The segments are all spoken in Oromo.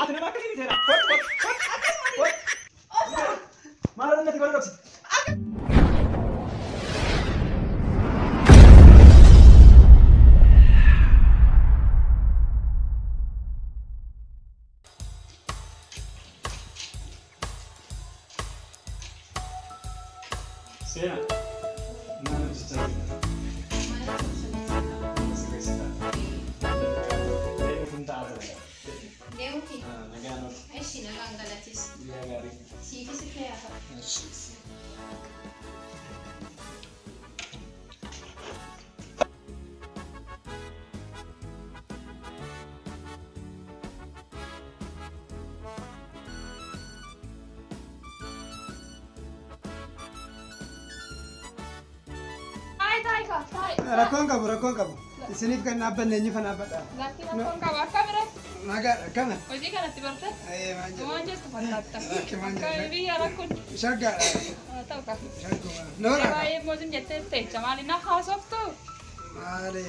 Ati nama akkasii miti seera. Kottu kottu kottu kottu. Maal natti godhu dhoksite? Seenaa. Maal hojjechaa jirta? Deemuun ta'aa jira. Deemuufi? Nagaan oolu. Eshi nagaan galatis. Guyyaa gaarii. Siifis illee haa ta'u. Taayi taayi kaa taayi. Rakkoon qabu rakkoon qabu. Isiniif kan dhaabbanne eenyu kan dhaabbadha? Lakki rakkoon qaba akka bire Nagaadha akkana. hojii kanatti barte Ayyee maal jedhu. waan jettu fakkaata. Lakki maal Akka jedhu. biyya rakkoon Shaggaadha. haa ta'u kaa. Shagguma. Noora. Baay'ee mootin jettee teecha maali na haasoftu Maali.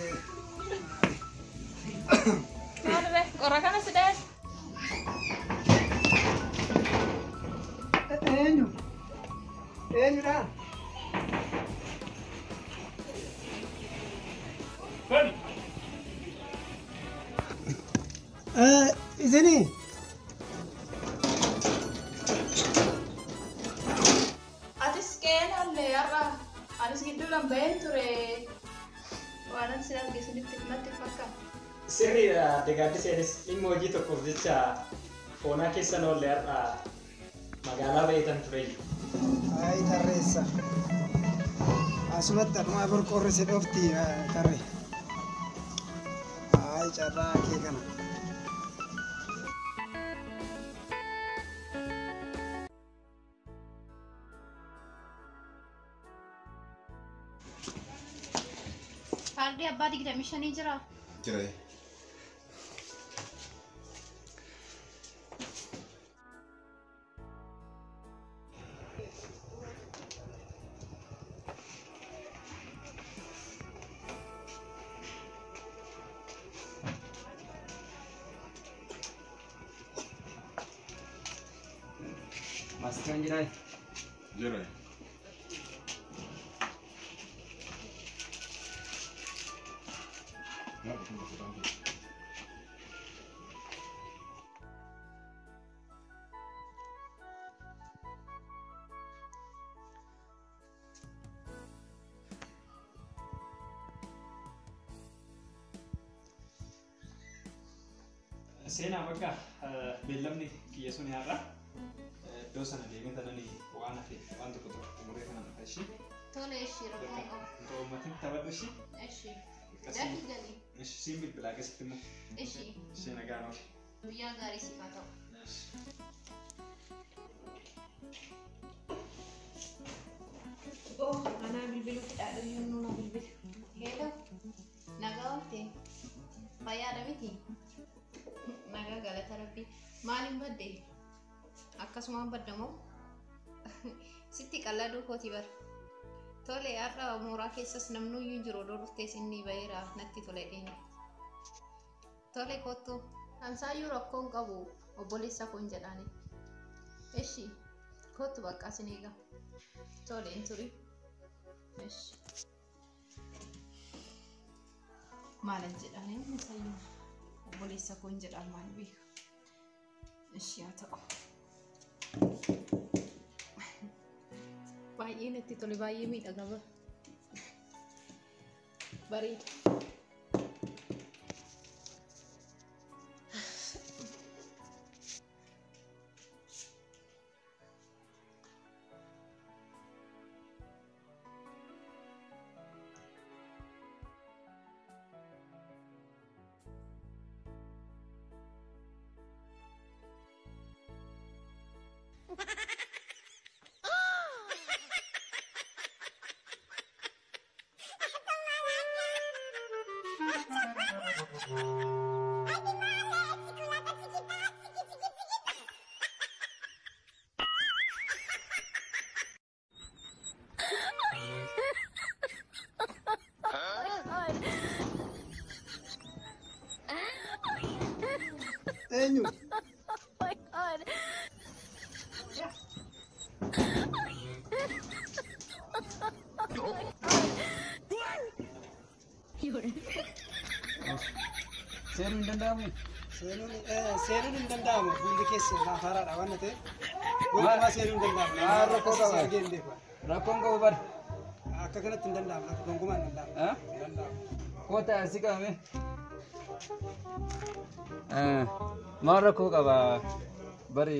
maal be qorra kana si dhees. Eenyu? Eenyudha? Isinii? Atis qe'een hallee har'a anis gidduudhaan baheen ture waan ani sin arge sinitti natti fakkaata. Sirriidha Deeggaddiseenis dhimma hojii tokkoof jecha foonaa keessan oolle har'a magaalaa baheetan tureyyuu. Ayi tarreessa. Asumatti anumaa borqorri si dhofti tarre. Ayi carraa kee kana. Kaardii abbaa 25 jira. Jira. Maastaan jiraa? Jira. Seenaa bakka beellamni kiyya sun har'a iddoo sana deemee tanani waan hafe waan tokko tokko xumuree kanan dhufa ishii. Tole eshi rakkoon qabu. Uummatiin taphadhu ishii. Eshi. Dafii galii. Ishii siin bilbilaa keessatti immoo Eshi. ishee nagaan oolu. Guyyaa gaarii siif haa ta'u. Oh, anaa bilbiluu fidhaadha yommuu na bilbila. Hello. Nagaa oolte. Fayyaadha miti? Nagaa galata rabbii. Maaliin badde? Akkasumaan badda moo? Sitti qalladuu kooti bara. Tole har'a mooraa keessas namnuyyuu hin jiru odoo dhuftees inni baheera natti tole dheeni. Tole kottu. Ansaayyuu rakkoon qabu obboleessa koon jedhaani. Eshi kottu bakka sin eega. Tole hin turi. Eshi. Maalan jedhaani ansaayyuu obboleessa koon jedhaan maal beeka. Eshi haa ta'u. Baay'ee natti tole baay'ee miidhagaa bara. Bareeda. Eenyu? Seenuun hin danda'amu. Seenuun hin danda'amu. Fuulli keessa naaf haaraadha waan ta'eef. Gonkumaa seenuun hin danda'amu. Maal rakkoo qaba? Argee hin beeku. Rakkoon qabu bara. Akka kanatti hin danda'amu. Gonkumaa hin danda'amu. Eh? Hin danda'amu. Kota si qabame. Maal rakkoo qaba? Bari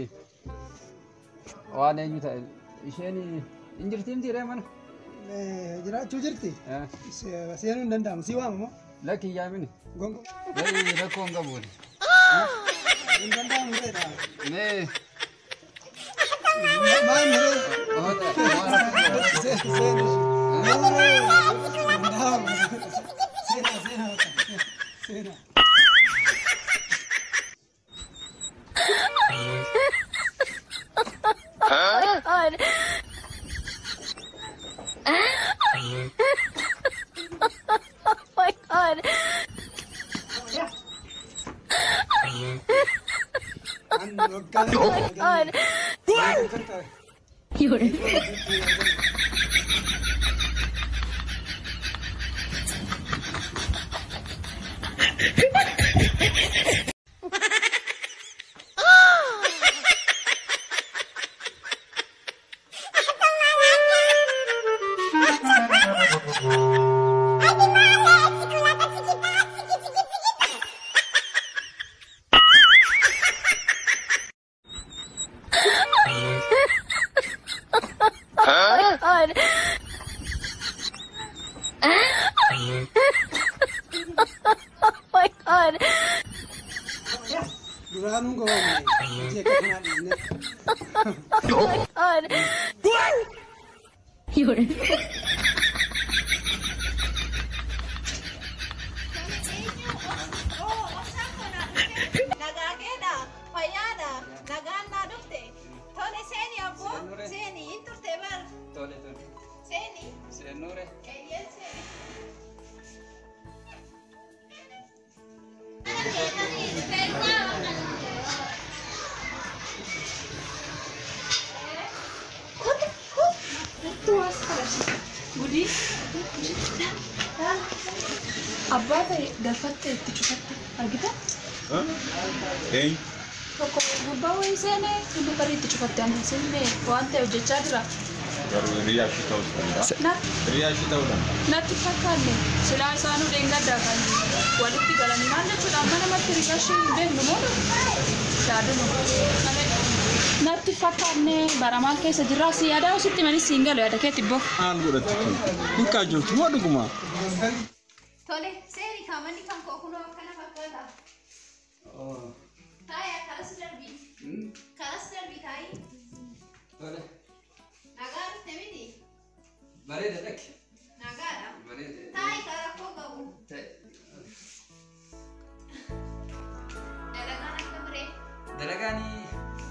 waan eenyu ta'e isheen hin jirti miti ree mana? Jiraachuu jirti. Seenuun hin danda'amu. Si waamamu? Lakki hin yaamini. Gonkumaa Bari rakkoo hin qabu. hin danda'amu reedha. Mee Maal miree? maal rakkoo qaba? Seenu. Danda'amu. Seena seena seena. An waggaa meeqa? Duraanuun goone hojii akka kanaa dhiisne. Nagaa keedha, fayyaadha, nagaan naa dhufte. Tole seeni abboo, seeni hin turte bar. Tole tole. Seeni, Seenuure. eeyyeen seeni. Gudii. Abbaa ta'e galfatte itti cufatte argita? Eenyu? Tokko gubbaa wayii seenee hundi barii itti cufatte amma seenne waan ta'e hojjechaa jira. Garuu hiriyaa ishee ta'uu danda'a. Hiriyaa ishee ta'uu danda'a. Natti fakkaanne silaa isaanuu dheengaddaa kan walitti galanii maal jechuudha amma namatti hiriyaa ishee hin beeknu moo yaaduma. Natti fakkaanne bara maal keessa jirraa si yaadaa sitti manis siin galu yaada keetti boo. Maal godhatti kun? Hin kaajoltu moo dhuguma? Tole seeni kaamanni kan koo kunoo akkana fakkaata. Taa'ee karas darbii. Karas darbii taa'i. Tole. Nagaa dhufte miti? Bareeda lakki. Nagaadha. Bareeda. Taa'i karaa koo qabu. Ta'e. Dalagaan akka biree. Dalagaan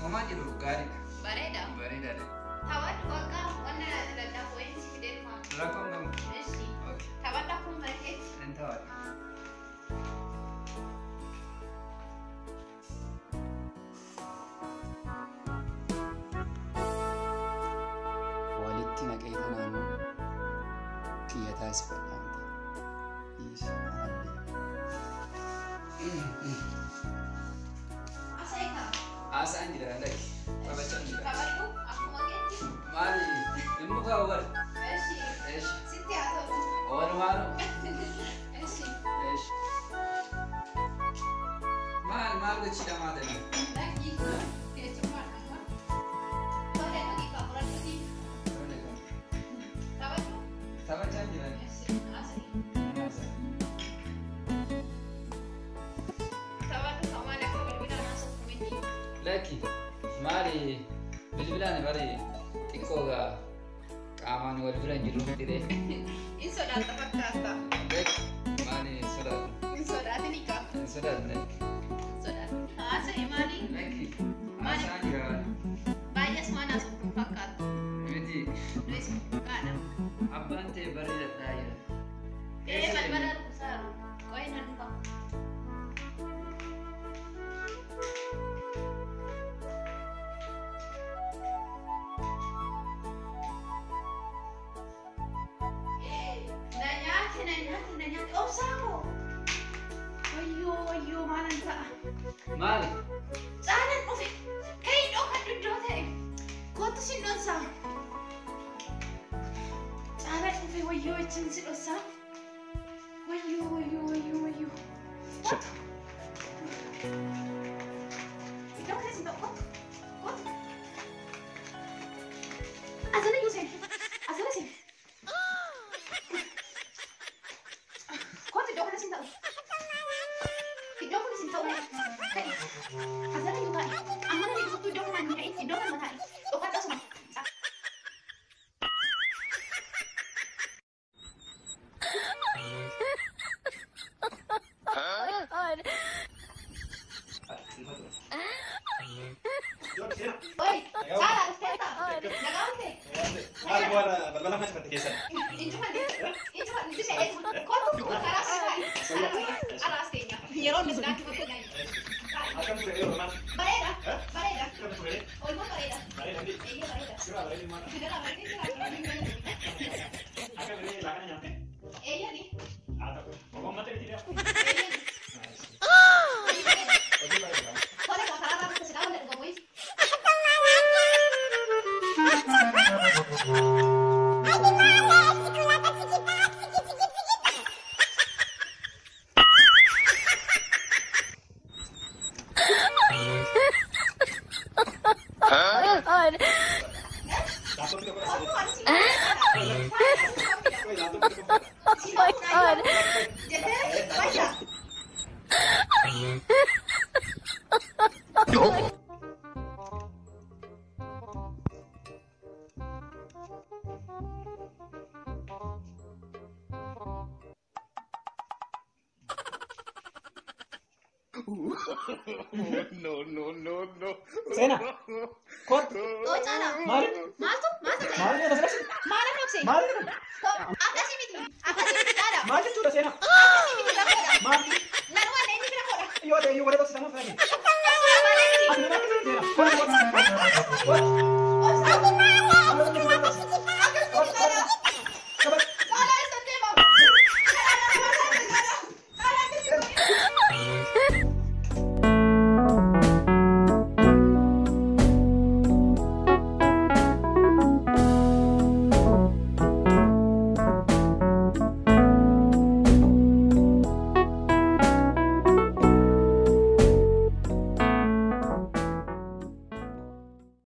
homaa jiru gaariidha. Bareeda. Bareedaadha. Taphadhu bakka wanna daddaafuu eenyu si fidee dhufa. Rakkoon qabu. Eshi. Okay. Taphadhu akkuma bareedetti. Hin taphadhu. Walitti naqee kanaan xiyya taasifadha. Asaayi qaba. Haasa'an jira lakki. Taphachaa jira. Taphadhu akkuma keetti. Maali? Hin mukaa wal. Eshi. Eshi. Sitti haa ta'u. Walumaanu. Eshi. Eshi. Maal maal gochi dhamaatanii? Lakki. Teessummaan amma. Tole dhugii qaba fudhadhuuti. Taphadhu. Taphachaa jira. Eshi. Asaayi. Taphadhu kamaan akka bilbilaan haasoftu miti. Lakki maali bilbilaan bari xiqqoo gaa qaamaan wal bira hin jirru miti ree. Hin sodaata fakkaata. Lakki maali sodaatu? Hin sodaatini qaba. Hin sodaatu lakki. Hin sodaatu. Haasa'e maali? Lakki haasa'an jira Baay'ees waan haasoftu hin fakkaatu. miti. Nuyi gaadha. Abbaan ta'e bareedaadhaa jira. Ee balbala rukusaaru. Qo'ee nan dhufa. Maali? Caalaan dhufe. Ka'ii dhokadhu iddoo ta'e. Kootu si dhonsaa. Caalaan dhufe wayyoo wajjin si dhonsaa. Wayyoo wayyoo wayyoo wayyoo. Kootu. Iddoo kana si ta'u kootu. Kootu. Asana iyyuu seeni. Asana seeni. Kootu iddoo kana si ta'u. Iddoo kun si ta'u. Ka'i. Asana iyyuu taa'i. Amma namni dhufuttuu iddoo kanaan hin ka'in. Iddoo kanuma taa'i. Dhokadhu asuma. Oi, Caalaa dhufteerta? Nagaa dhuftee? Maal bu'aadha balbala mana cufatte keessan? Injifadhe. Injifadhe. Injifadhe. Kootu karaa si taa'i. Karaa as teenya. Yeroo inni sinaatti dhufu nyaanni. Akkam ture yeroo maal? Bareeda. Bareeda. Akkam ture? Oolmaa bareeda. Bareeda miti? Eeyyee bareeda. Sirraa bareedu maal? Gara bareedee jira. Akkam illee laaqana nyaatte? Eeyyani. Haa ta'u. Ogommata miti dha. Eeyyani. Hojii bareeda. Tole koo karaa irraa dhufte silaa wanta dhugamu wayii. Laaftootti tokko Kootu dha. ani si Laaftootti tokko dha. Oh my God. Jettee wayya. Seenaa. Kootu. Oo Caalaa. Maali? Maaltu maaltu ta'e? Maali jedha sirreessi? Maalan dhoksee? Maali jedha? Akkasii miti. Akkasii miti Caalaa. Maal jechuudha seenaa? Akkasii miti rakkoodha. Maal? Nan waan inni bira koodha. Yoo ta'e iyyuu wal dhoksitamu fedhe. Suuraa malee miti. Ati nama akkasii seenaa. Kootu kootu. Kootu.